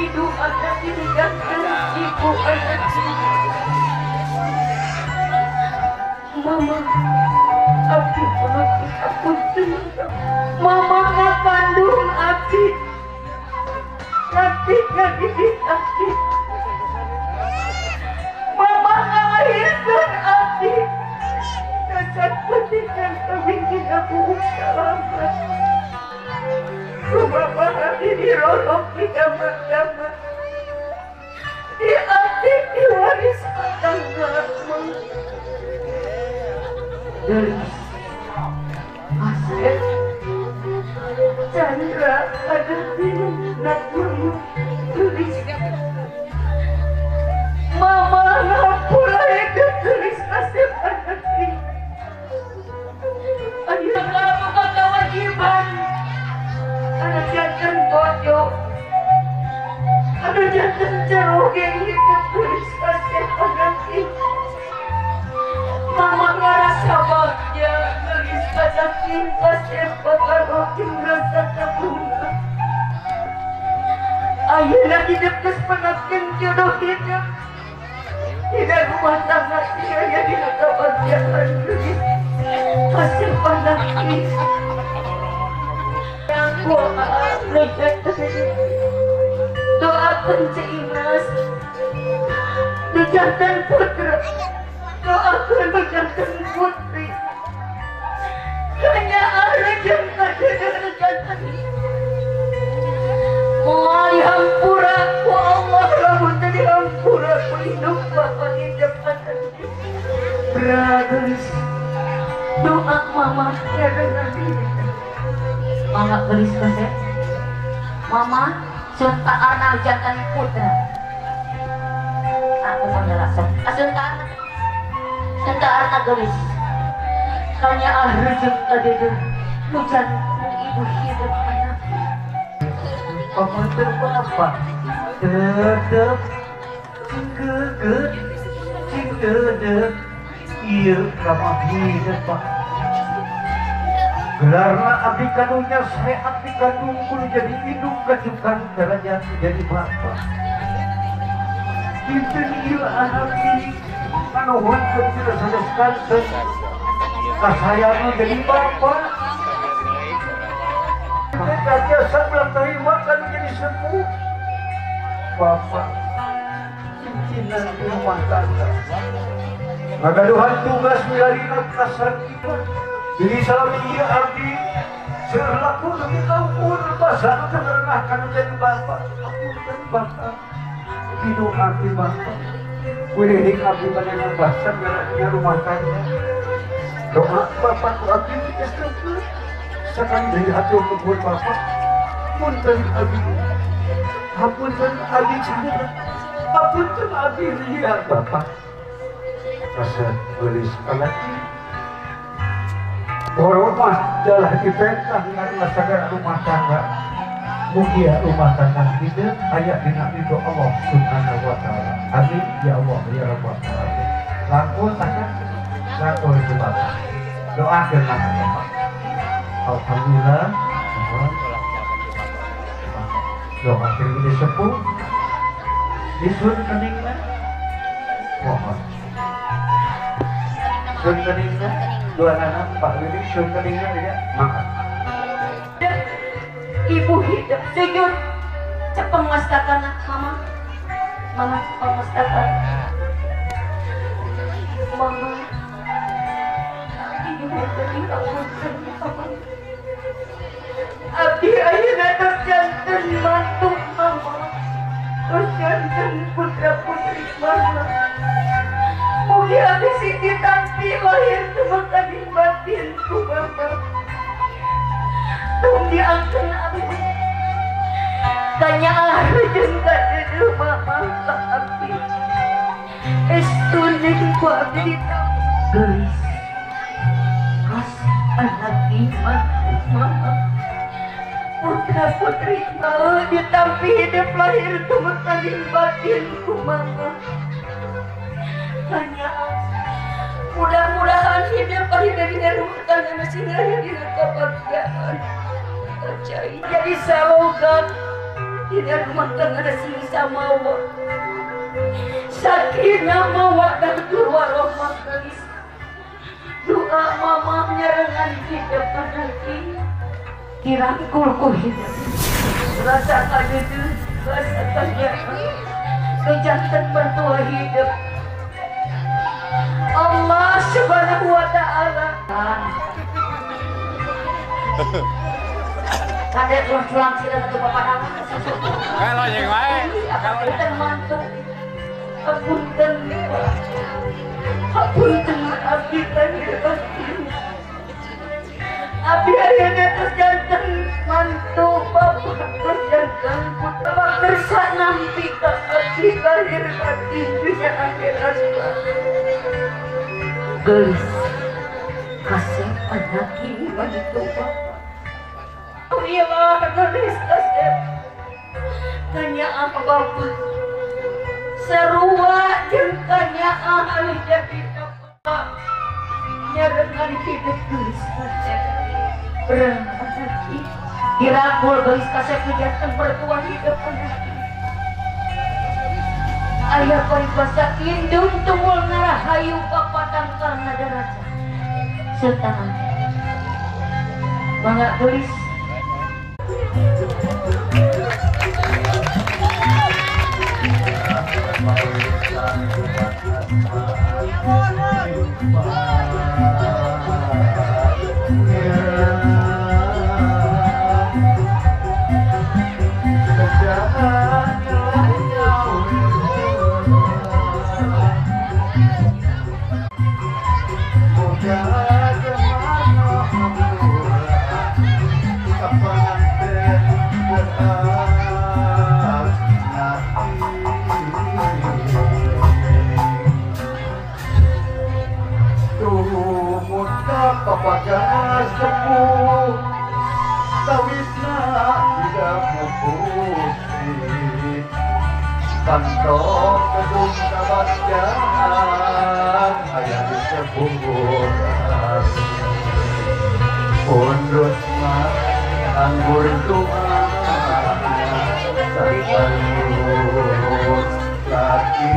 Hidup anak ini jantan ibu anak ini. Mama, abdi penutup apunten. Mama ngakandung abdi, abdi ngadidik abdi. Mama ngalahirkan abdi. Dasar pendidikan kawinin aku selamat. Mama abdi dirolok di kamar-kamar. Di abdi diwaris tetangga. Gelis, Asep, Chandra, ada nak mama, gelis. Mama ngapura itu gelis Asep anak ini. Ayo buka kewajiban, anak jantan bodoh, anak jantan ceroge hidup gelis Asep anak ini. Mama ngerasa bahagia, gelis kasakin kasep bakal rokin rasa kabunga. Ayeuna hidup geus penakin jodoh hidup. Tidak rumah tangga aya dina kebahagiaan gelis kasep anaki. Doakan Cik Imas, doakan putra. Doakan jantan putri. Hanya ada jantan jantan. Moal dihampura ku Allah lamun teu dihampura ku hidup bapak hidup anak. Bragelis doa mama ya dengar. Mama gelis kasep. Mama sun ta'arna jantan putra. Aku penjelasan. Asun ta'arna. Tenta arna gelis, kanya arjun tadi hujan ibu hidup anak. Pamanten bapak, tetep cingkeget, cingkedek, iya ramah hidup pak. Gelarna abdi kadunya saya abdi kandung kudu jadi indung kacukan derajat jadi bapak. Dinten ieu anak ini. Anuhun kecil selesai kasayang jadi bapak. Kita biasa belum terima kan jadi sepuh. Bapak pimpinan di rumah tangga. Ngagaduhan tugas milarina kasar kita. Jadi salami ieu abdi seueur lebih kampur bahasa kerenah kan jadi bapak. Apunten bapak. Hidup abdi bapak. Wih, abdi banyak bahasa geraknya rumah tangga. Doa bapak ku abdi istighfar. Sekali dari hati kubur bapak. Punten abdi. Hapunten abdi cendera. Hapunten abdi lihat bapak. Rasa gelis anak. Boromah dalah dipentah karena sagara rumah tangga. Mugia rumah tangga hidup aya dina ridho Allah Subhanahu wa taala. Amin ya Allah ya Rabbal alamin. Langkul tanya, langkul itu bapak. Doakeun lah bapak. Alhamdulillah. Doakeun di sepuh. Disun keningna. Mohon. Sun keningna dua anak Pak Willy sun keningna ya. Maka ibu hidup sujud cepeng mastakana mama. Mama cepeng mastakana. Mama ibu hidup apunten mama. Abdi ayeuna tos janten mantu mama. Tos janten putra putri mama. Mugi abdi sing ditampi lahir tumekaning batin ku mama. Tong diangkeun abdi. Kanya arjun kadeudeuh mama ka abdi. Estuning ku abdi gelis. Kas anak iman mama. Putra putri mama ditampi hidup lahir tumekaning batin ku mama. Kanya mudah-mudahan hidup akhirnya dina rumah tangga masih aya dina kebahagiaan. Jadi salogan Dina rumah tangga sing samawa. Sakinah mawaddah warahmah gelis. Doa mama nyarengan hidup anaki. Dirangkul ku hidup. Rasa kadeudeuh, rasa kanyaah. Kejantan mertua hidup. Allah Subhanahu wa ta'ala. Kadek pulang sila satu bapak nama. Kalau yang lain, apunten mantu, apunten, apunten abdi lahir batin. Abdi ayeuna tos janten mantu bapak tos janten putra kersa nampi ka abdi lahir batin dunya akhirat. Geus kasih anaki mantu bapak. Ilah gelis kasep kanyaah bapak sarua jeung kanyaah anu jadi bapak nyarengan hidup gelis kasep berang anaki dirangkul gelis kasep nu mertua hidup anaki aya paribasa indung tumul ngarahayu papatangkar ngadaraja setengah mangga gelis. Kantong kedung kabakjaan ayah disebut pundut mah anggur tua saripayut laki.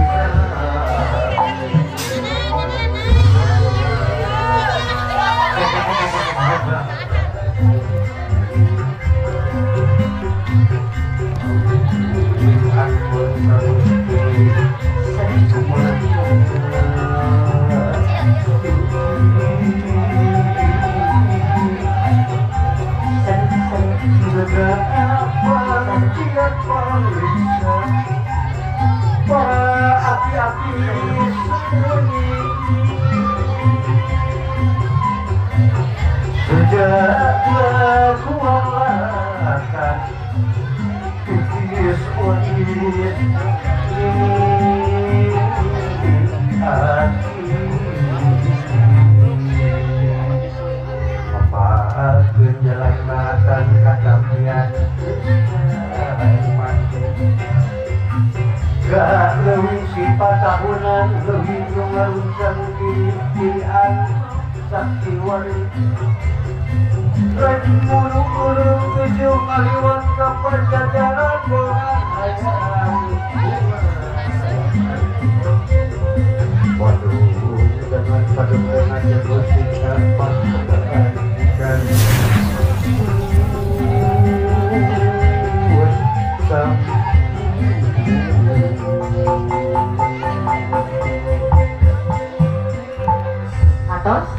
Atos?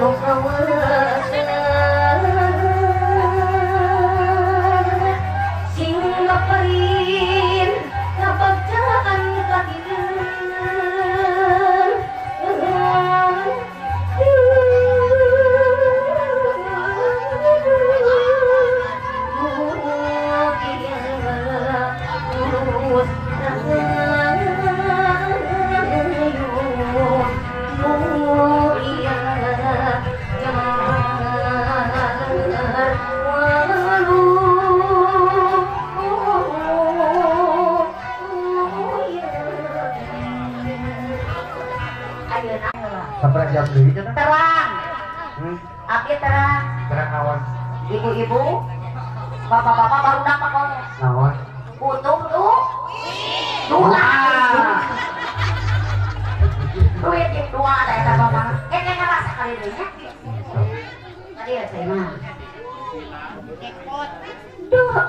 nu keueus sing ngaperin ngabagjan ka terang, abdi terang, terang awan. Ibu-ibu, bapak-bapak baru dapat kok. Naon? Untung tuh, dua. Duit yang dua ada ya bapak. Kayaknya ngerasa kali ini ya. Tadi ya saya mah. Doa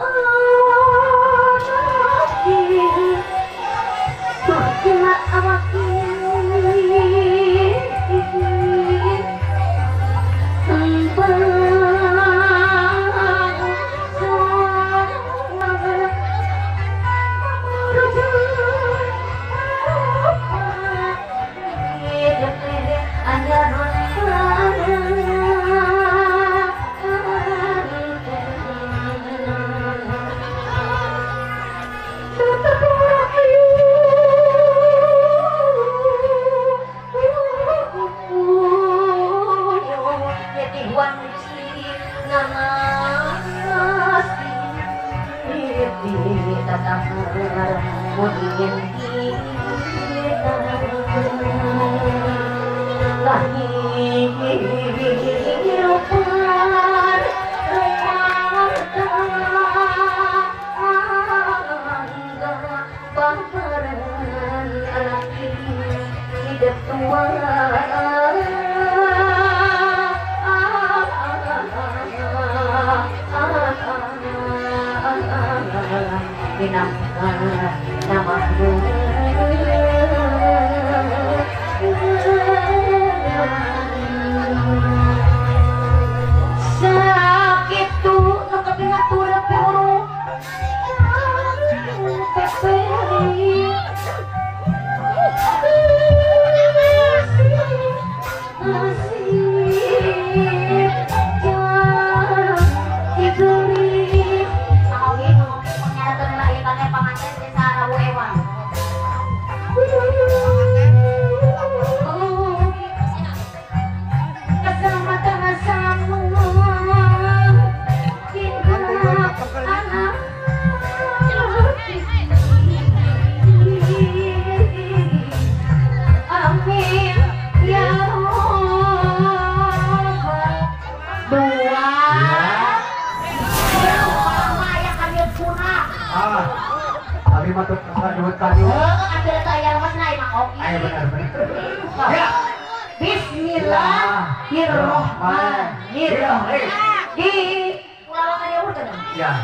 Bismillahirrahmanirrahim. Di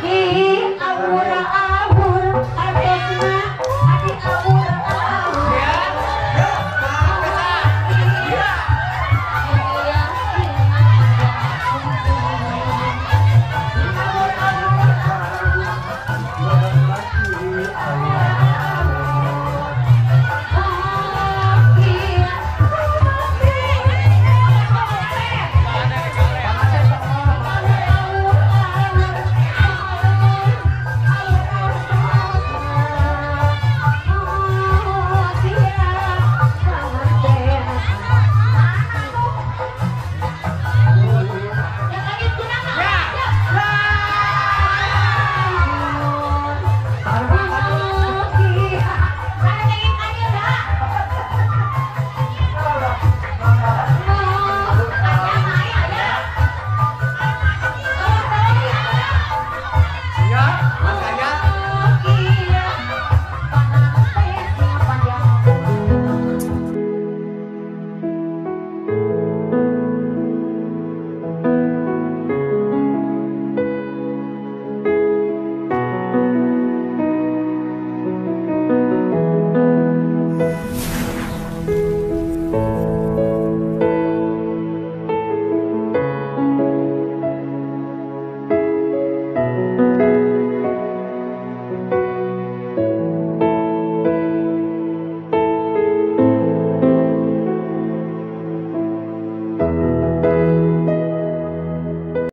di awur-awur adekna adi awur-awur.